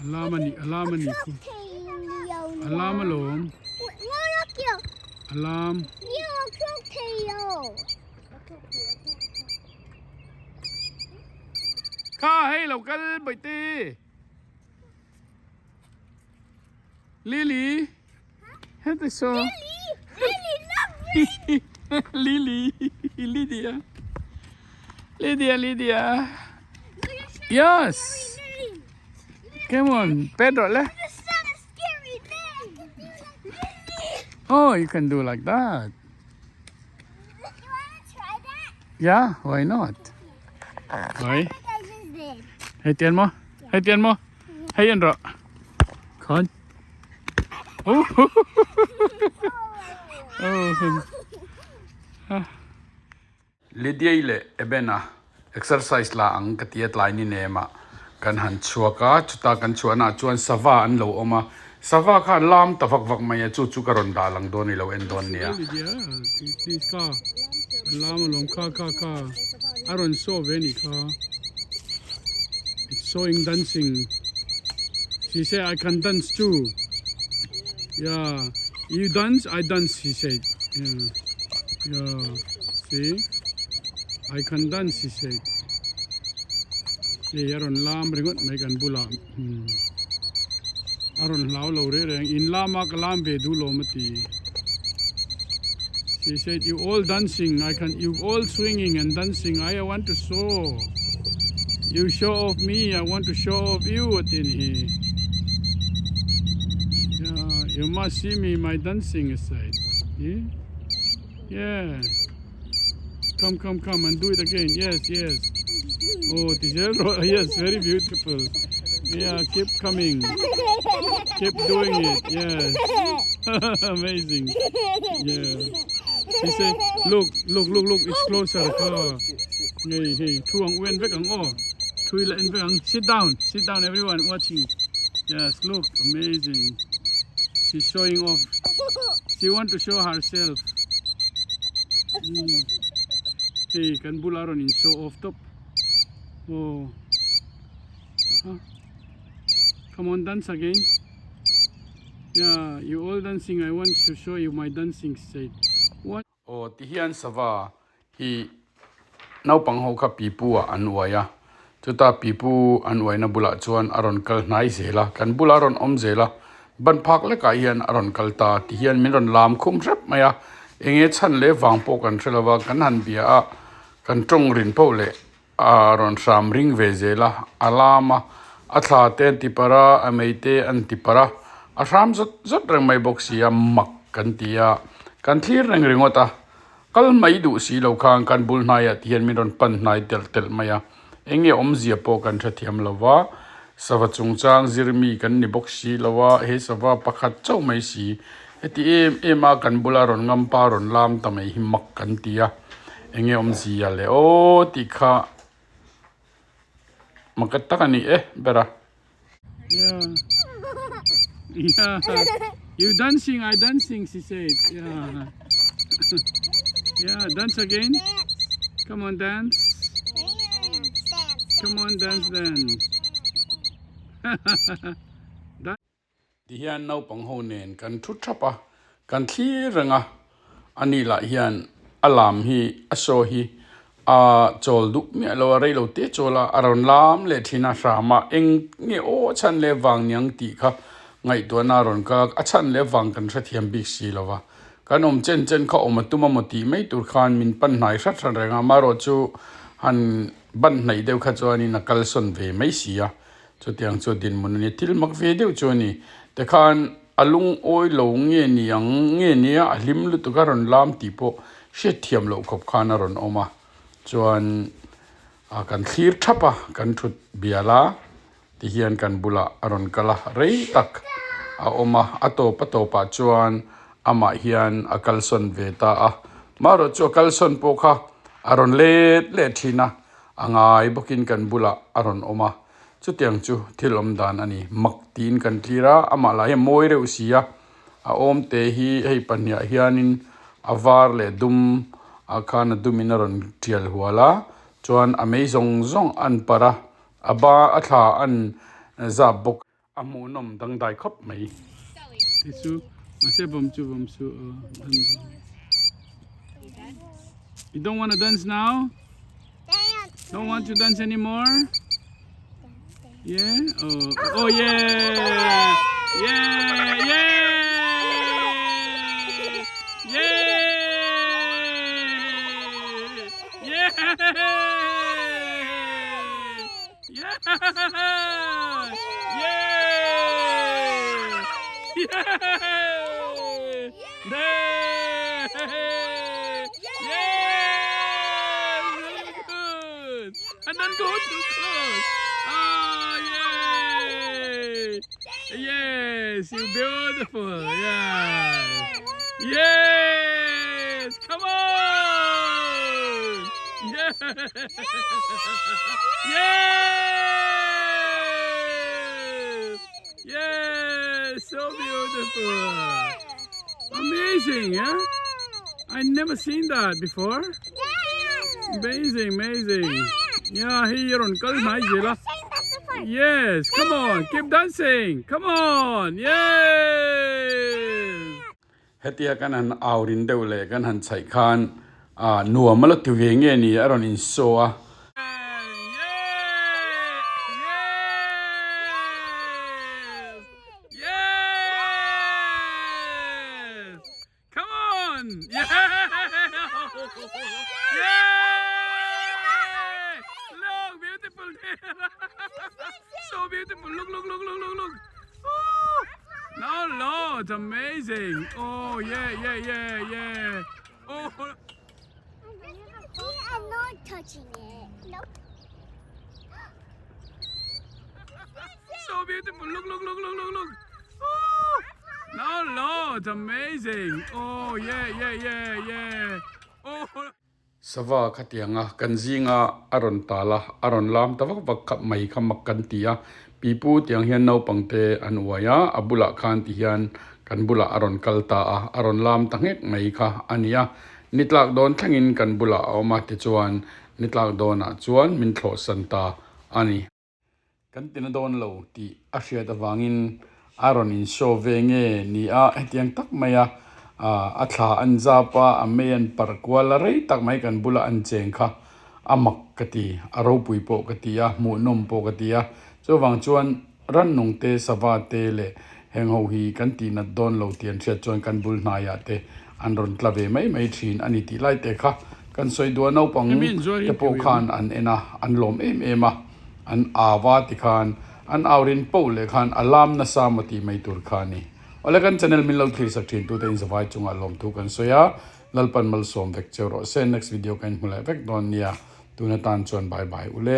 Alam ani alam ani khu alam alawm alam Kha hei lo kal Baihte Lily heti saw Lily Lydia Lydia Lydia Yes Come on pet rawh le Oh you can do like that Yeah why not Oi Hei tian maw Hei tian maw Hei en rawh Khawn Oh Oh Lydiai leh Ebena exercise la ang ka ti a tlai ni nem ah kan han chhuak a, chuta kan chhuahna ah chuan sava an lo awm a, sava kha an lam ta vak vak mai a, chu chu ka rawn dah lang dawn i lo en dawn nia. See? I can dance he said. Hei a rawn lam ringawt mai kan bulah hmm a rawn hlau lo reng reng in lama ka lam ve duh lawm a ti. She said you all dancing I can you all swinging and dancing I want to show you show off me I want to show off you a ti a ni hi. Yeah you must see me my dancing a said. Yeah. Yeah. Come, come, come and do it again. Yes, yes. Oh, Tijelro. Yes, very beautiful. Yeah, keep coming. Keep doing it. Yes. Amazing. Yeah. She said, look, look, look, look, it's closer. Oh. Hey, hey, thu ang uen vek ang oh. Thu ila en vek ang. Sit down. Sit down, everyone watching. Yes, look, amazing. She's showing off. She want to show herself. Hmm. Hei, kan bula rawn in show off tawp. Oh. Uh-huh. Come on, dance again. Yeah, you all dancing. I want to show you my dancing, she said. What? Aw ti hian sava hi naupang ho kha pipu ah an uai a, chuta pipu an uaina bulah chuan a rawn kal hnai zel a, kan bulah a rawn awm zel a, ban phak lekah hian a rawn kal ta ti hian min rawn lam khum hrep mai a, enge chhan leh vang pawh kan hre lo va, kan han bia a, kan tawng rin poh leh a rawn hram ring ve zel a, a lam a, a thla te an ti parh a, a mei te an ti parh a, a hram zawt zawt reng mai bawk si a, mak kan ti a, kan thlir reng ringawt a, kal mai duh si lo khan kan bul hnaiah ti hian min rawn pan hnai telh telh mai a, eng nge awmzia pawh kan hrethiam lo va, sava chungchang zirmi kan ni bawk si lo a, he sava pakhat chauh mai si, heti em em a kan bula rawn ngampa rawn lam ta mai hi mak kan ti a. Enge awmzia le aw tih kha maka tak a ni e ber a. Yeah. Yeah. You dancing, I dancing, she said. Yeah. Yeah, dance again. Come on, dance. Come on, dance, dance. Ti hian naupang ho nen kan thu thap a, kan thlir reng a, ani lah hian a lam hi a saw hi a chawl duh miah lo a, reilo te chawl a, a rawn lam leh thin a, hram a, eng nge aw chhan leh vang niang tih kha ngaihtuahna a rawn kal a, a chhan leh vang kan hrethiam bik si lo va, kan awm chen chen kha awm a tum a maw tih mai tur khan min pan hnai hrat hrat reng a, amaherawh chu han ban hnaih deuh kha chuanin a kalsawn ve mai si a. Chutiang chu dinhmun a ni. Thil mak ve deuh chu a ni. Tikhan a lungawi lo nge ni ang nge nia a hlim lutuk a rawn lam tih pawh hriatthiam loh khawp khan a rawn awm a. Chuan a kan thlir thap a, kan thut bial a tihian kan bulah a rawn kal a, rei tak a awm a. A tawp a tawpah chuan amah hian a kalsawn ve ta a. Marawh chu a kalsawn pawh kha a rawn let leh thin a. A ngai bawkin kan bulah a rawn awm a, chutiang chu thil awm dan a ni. Mak tiin kan tlir a, amah lah hi a mawi reuh si a, a awmte hi hei pahniah hianin a var leh dum ah khan a dumin a rawn tial hual a, chuan a mei zawng zawng an parh a, a ba a thla an zap bawk. A hmuhnawm dangdai khawp mai. Ti chu mahse bawm chu bawm chu dan You don't want to dance now? Don't want to dance anymore? Yeah? Oh, oh yeah! Yeah! Yeah! Yeah! Yeah! Yeah! Yeah! Yeah! Yeah! Very good! And then go too close. Oh, yay! Yes, you beautiful. Yeah. Yes! Come on! Yeah! Yes! Yes! So beautiful. Amazing, yeah? I never seen that before. Amazing, amazing. Yeah, here on kal mai zela. Yes, come on, keep dancing. Come on. Yes. Hetia kan han aurin deuh leh kan han chhaih khan ah nuam a la ti ve nge ni a rawn in show a. Yes! Come on! Yeah! Yeah! Look, beautiful there. So beautiful. Look, look, look, look, look, look. Oh, no, no, it's amazing. Oh, yeah, yeah, yeah, yeah. Oh. I'm not touching it. Nope. So beautiful. Look, look, look, look, look, look. Oh, no, no, it's amazing. Oh, yeah, yeah, yeah, yeah. Oh. Sava khatianga kan zinga a rawn tal a, a rawn lam ta vak vak khap mai kha mak kan ti a. Pipu tiang hian naupang te an uai a, a bulah khan ti hian kan bulah a rawn kal ta a, a rawn lam ta nghek mai kha a ni a. Ni tlak dawn thlengin kan bulah a awm a tichuan ni tlak dawnah chuan min thlawhsan ta a ni. Kan tina dawn lo tih a hriat avangin a rawn in show ve nge ni a, hetiang tak maia a thla an zap a, a mei an parh kual a, rei tak mai kan bula an cheng kha a mak ka ti, a ropui pawh ka ti a, hmuhnawm pawh ka ti a. Chuvang chuan rannung te, sava te leh heng ho hi kan tihnat dawn lo tih an hriat chuan kan bul hnaiah te an rawn tla ve mai mai thin a ni tih lai te kha kan sawi duah naupang te pawh khan an en a, an lawm em em a. An au a ti khan an au rin poh leh khan a lam nasa maw tih mai tur kha a ni. Awle kan channel min lo thlir sak thin tute in zavai chungah lawmthu kan sawi a, Lalpan malsawm vek cheu rawh se. Next video ka inhmu leh vek dawn nia. Tun atan chuan bye bye ule.